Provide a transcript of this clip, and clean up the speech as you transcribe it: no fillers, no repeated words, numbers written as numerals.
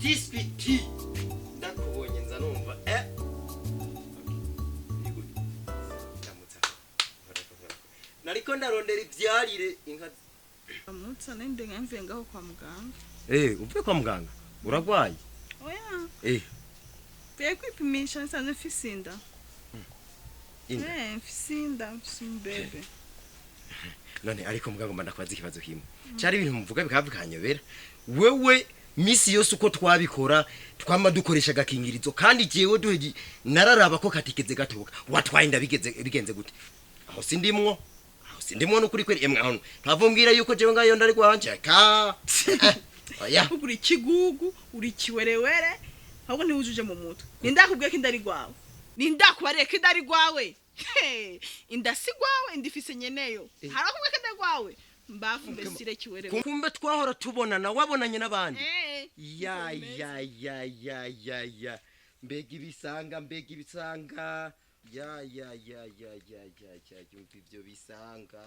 Sweetie, sweetie, ndakubonye nza numva Okay. Ni good. Ndamutsa. Nkorako, nkorako. Nariko ndarondera ivyarire inka. Amutsa nende ngamvuye ngaho kwa muganga. Uvuye kwa muganga? Uragwaye? Oya. Mvuye kwipimisha, nsanze mfise inda. Inda? Mfise inda, mfise umubebe. None ariko muganga, mba ndakubaza ikibazo kimwe. Cari ibintu muvuga bikaba bikanyobera. Wewe misi yose uko twabikora, twama dukoresha agakingirizo, kandi jewe duheji nararaba ko katigeze gatoka. Watwaye inda bigeze bigenze gute? Aho sindimwo, aho sindimwo nukuri kweri. Emwe, aho ntavumbwira yuko jewe ngayo ndari gwanje ka. Oya. Uri ikigugu, uri ikiwerewere, ahubwo ntiwujuje mu mutwe. Nindakubwiye ko inda ari rwawe? Nindakubariye ko inda ari rwawe? He, inda si rwawe, inda ifise nyeneyo. Hari akubwiye ko inda ari rwawe? Mbafu mbesire, kiwerewere. Kumbe twahora tubonana, wabonanye n'abandi. Ya. Niko bimeze. Ya ya ya ya ya, mbega ibisanga, mbega ibisanga! Ya ya ya ya ya ya ya, yumva ivyo bisanga.